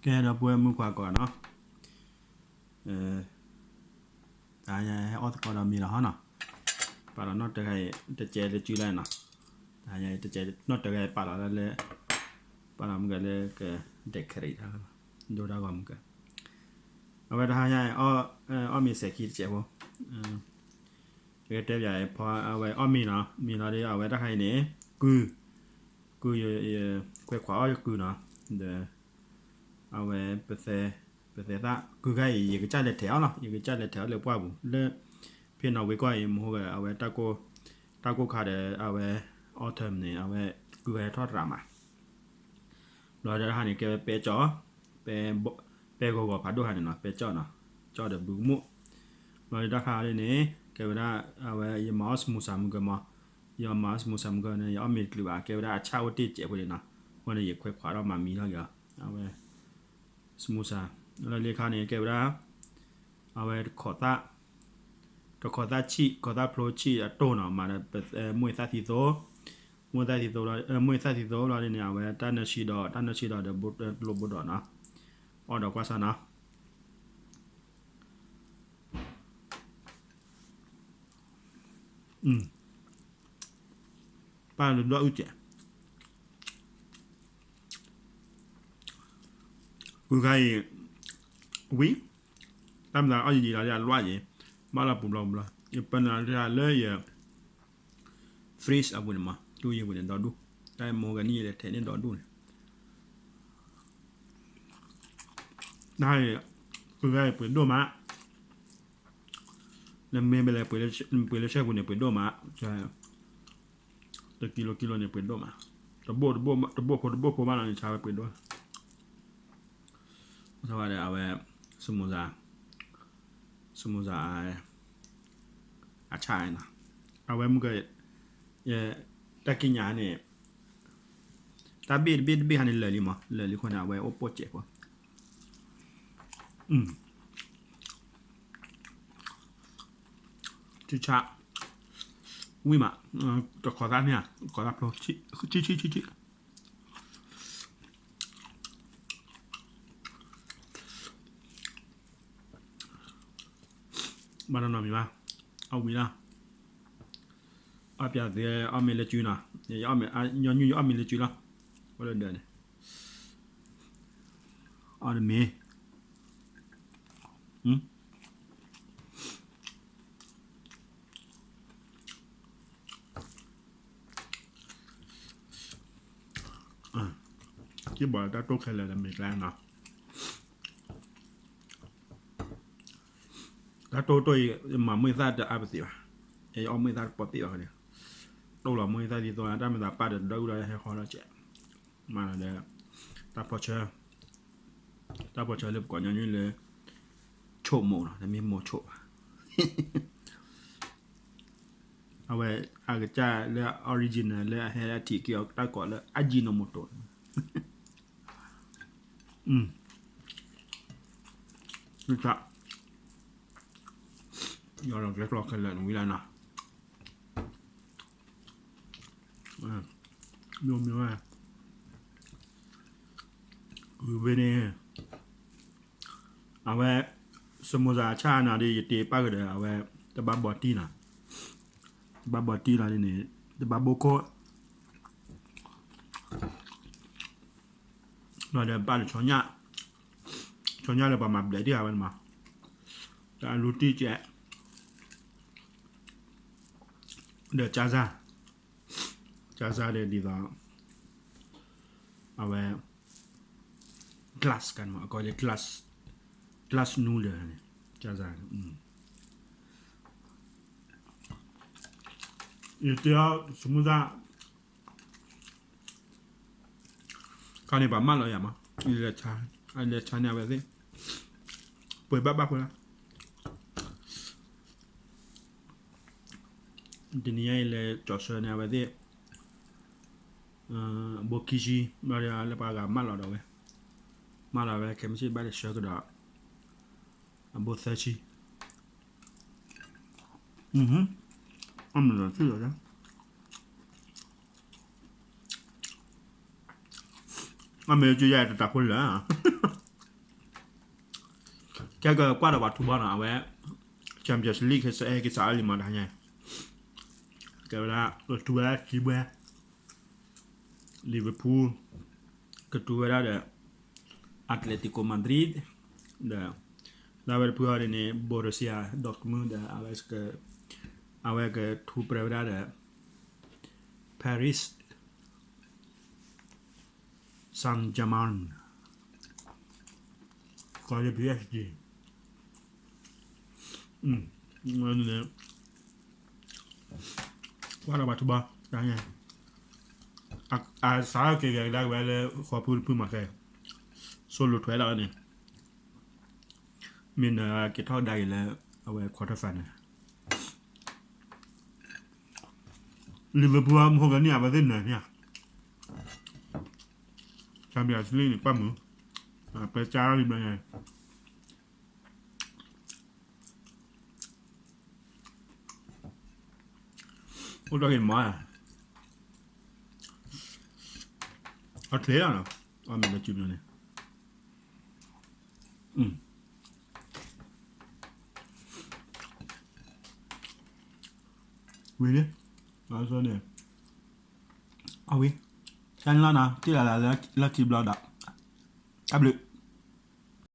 ကဲ ဒီပုၢ်ဝဲၢ်မုၣ်ခွါကိးဂၤနီၤ, တဟါညါဟဲအီၣ်သကိးဒီးမံၤလီၤဟီနီၤ, ပာ်လီၤနီၣ်တဂၤအံၤ တကဲလၢစုလဲၣ်နီၤ, တဟါညါတကဲနီၣ်တဂၤအံၤ ပာ်လီၤလၢ ပာ်လီၤမုၢ်ကလၢက decorate တၢ်လီၤ, ဒိတၢ်ဂီၤမုၢ်က အဝဲတဟါညါအံၤ အီၣ်မ့ၤစဲးခံတစဲးဖိ, ယကတဲပၠး အဝဲအီၣ်မ့ၤနီၤ, မ့ၤလီၤဒီး အဝဲတၢ်ခါအံၤန့ၣ် ကုၢ်, ကုၢ်, ခွဲးခွးအီၣ်ယကုၢ်နီၤ, ဒီး အဝဲ ပသဲသၣ် ကုၢ်ခါအံၤ ယကစၢ်လဲၤထဲးအီၤလီၤ, ယကစၢ်လဲၤထဲးအီၤလၢပှၢ်ပူၤ လၢ ဖဲနီၣ်ဝ့ကီၢ်အံၤ မဟိက အဝဲ တၢ်ကိၢ်ခါဒီး အဝဲ autumn န့ၣ် အဝဲ ကုၢ်ခါဟဲထီၣ်ရၤမး ဘျီဒီးတၢ်ခါန့ၣ် ကဲဝဲပဲကၠီၣ်, ပဲဂီၤဂီၤဖးဒိၣ်ခါန့ၣ်နီၤ, ပဲကၠီၣ်နီၤ, ကၠီၣ်ဒီးဘုကမိၣ်, ဘျီဒီးတၢ်ခါဒ်န့ၣ် ကဲဝဲဒၣ် အဝဲယမၤအီၣ် samosa မုၢ်ကမီၤ, ယမၤအီၣ် samosa မုၢ်ကန့ၣ် ယအီၣ်မ့ၤတချုးဘၣ် ကဲဝဲဒၣ်အဆၣ်အိၣ်တ့ၢ်စဲးဖိန့ၣ်နီၤ, အဃိန့ၣ် ယခွဲးခွးဒီးမၤမံလီၤက့ၤအီၤ, အဝဲ samosa လၢလံခါန့ၣ် ကဲဝဲဒၣ် အဝဲ တခိးသၣ်ဆံၣ် ခိးသၣ်ဖျိဆံၣ်အတိၢ်နီၤ, မၤဒီး မ့ၢ်သၣ်သံသိ, မ့ၢ်သၣ်သံသိ, မ့ၢ်သၣ်သံသိလီၤဒ်န့ၣ် အဝဲတၢ်နၢဆံဒီး တၢ်နၢဆံဒီးဒီးဘိတလိၣ်ဘိဒီးနီၤ, အီၣ်ဒီးကွၢ်ဆၣ်နီၤ ပၢ်လၢဒီအုၣ်ကဲး, ကုၢ်ခါအံၤ ဝံၤ, တၢ်မၤသးအီၣ်ယံာ်ယံာ်လီၤ ယလွၢ်ယံၤ, ဘၣ်လီၤပူၤဘျီပူၤဘျီ, ယပနၢ်လၢယ fridge အပူၤန့ၣ်မး တူၢ်ယံၤပူၤန့ၣ်ဒီဒူၣ်, တၢ်မဟိကနံၣ်ယလဲၤထဲးန့ၣ်ဒီဒူၣ်န့ၣ်, တၢ်အံၤ ကုၢ်ခါအံၤပှ့ၤဒိၣ်မး, နမ့ၢ်ပလဲၤပှ့ၤလၢဆဲပူၤန့ၣ် ပှ့ၤဒိၣ်မး, တကံလိကံလိန့ၣ် ပှ့ၤဒိၣ်မး, တဘိၣ်ဖိတဘိၣ်ဖိဘၣ်နီၤန့ၣ် ဆါဝဲပှ့ၤဒိၣ်, ဒီးအဝဲ samosa, samosa အဆၣ်နီၤ, အဝဲမုၢ်က တၢ်ကံးညာ်န့ၣ် တၢ်ဘ့ၣ်တဘ့ၣ်တဘ့ၣ်ဟါန့ၣ်လၢာ်လံမး, လၢာ်လံအဃိန့ၣ် အဝဲအိၣ်ပိာ်စဲးဖိ, ဆံၣ်ဆါ, ဝံၣ်မး, တခိးသၣ်န့ၣ်, တခိးသၣ်ဖျိ, ဆံၣ်ဆံၣ်ဆံၣ်ဆံၣ် ဘၣ်နီတမံၤဘၣ်, အီၣ်ဝံၤလီၤ, အီၣ်ပၠးသု အီၣ်မ့ၤလၢစုနီၤ, ညီနုၢ်ယအီၣ်မ့ၤလၢစုလီၤ, အိၣ်လၢဒၢးန့ၣ်, အီၣ်တမ့ၢ် က့ၤဘၣ်တၢ်တိၢ်ခဲလၢာ်တမ့ၢ်ကျါနီၤ, တၢ်တိၢ်တိၢ်အံၤ မၤမုၢ်သၣ်တအါပသ့ၣ်ဘၣ်, အီၣ်မုၢ်သၣ်တပီၤသ့ၣ်ဘၣ်န့ၣ်, တိၢ်လီၤမုၢ်သၣ်သံသိ တၢ်မၤသးပၢ်ဒီးဒီအုၣ်ဒီးဟဲဃီလီၤကဲး, မၤဒီး တၢ်ဖီၣ်ဆၢ တၢ်ဖီၣ်ဆၢလၢပကိးညီနုၢ်လၢ ဆိၣ်မိၣ်နီၤ, တမ့ၢ်မိၢ်ဆိၣ်ဘၣ်, အဝဲအကစၢ်လၢ original လၢအဟဲလၢအထံးက့ၤအီၤတၢ်ကိးလၢ Ajinomoto ယီၤလီၤကျဲကျီခဲလၢာ်နဝံၤလၢနီၤ, မ့ၢ်မ့ၢ်ဝဲ ဝံၤန့ၣ် အဝဲ samosa ဆၣ်နၤဒီး ယတ့ပၣ်ကဒီး အဝဲ တဘၣ်ဘီတံၢ်နီၤ, တဘၣ်ဘီတံၢ်လီၤဒ်န့ၣ် တဘၣ်ဘိခိၣ် လီၤဒီးပၣ်ဒီးဆီညၣ်, ဆီညၣ်လၢပှၤမၤဘျဲးတံၢ်အဝဲန့ၣ်မး, ဒီးအလူတံၢ်ကဲး, ဒီးကၠါစၢ်, ကၠါစၢ်ဒီးဒ်သိး အဝဲ glass ကမး အကိးလၢ glass, glass noodle န့ၣ် ကၠါစၢ်န့ၣ် ယတဲအီၤ samosa ခါန့ၣ် ပှၤမၢလီၤယၤမး, လဲၤဆါန့ၣ်အဝဲသ့ၣ်, ပှဲၤဘၣ်ဘၣ်ပှဲၤလီၤ, တနံၤညါအံၤလဲၤကၠီၤဆၢန့ၣ် အဝဲသ့ၣ် အဘိခံဆံ ဘျီဒီးလၢပှၤဂၤမၢလီၤဒီးဝဲ, မၢလီၤဝဲ ခဲမုၢ်ဆ့ၣ်ဘၣ်တဆၢကဒီး အဘိသၢဆံ, အမ့ၢ်လီၤဆံလီၤ, အမ့ၢ်ကယဲၢ်တတၤဖိလၢာ်, ကဲကကွၢ်ဒီးပှၤထူဘီနီၤ အဝဲ Champions League ကစးအဲၣ်ကစးအါလံမးတဟါညါ, ကဲဝဲဒၣ် ထူဝဲဒၣ်ခံဘှဲ, Liverpool ကထူဝဲဒၣ်ဒီး Atletico Madrid ဒီး လၢဝဲတဖုအီၤဒ်န့ၣ် Borussia Dortmund ဒီး အဝဲကထူပြဲဝဲဒၣ်ဒီး Paris Saint-Germain ကီးလၢ PSG န့ၣ် ကွၢ်ဒီးပှၤထူဘီ တဟါညါ, အစးက့ၤကဒါက့ၤဝဲလၢဃီဖုတဖုမးခဲ, စိၣ်လိာ်ထွဲဒၣ်ဝဲန့ၣ်, မ့ၢ်နက့ၤထီၣ်ကဒါက့ၤလၢ အဝဲ quarter final, Liverpool မဟိကနံၣ်အဝဲသ့ၣ်နၢၤန့ၣ်ဧါ, Champions League န့ၣ် ကွၢ်မုာ်, ပကါလံဘျီညါ အိၣ်တ့ၢ်က့ၤမး, အချ့လီၤနီၤ, အမ့ၢ်လၢစုမီၤန့ၣ်, ဝံၤလံ, န့ၣ်, အဝံၤ, ကဲန့ၣ်လီၤနီၤ တ့ၢ်လၢ်လၢ်လၢခံဘျီဒီး, တၢ်ဘျုး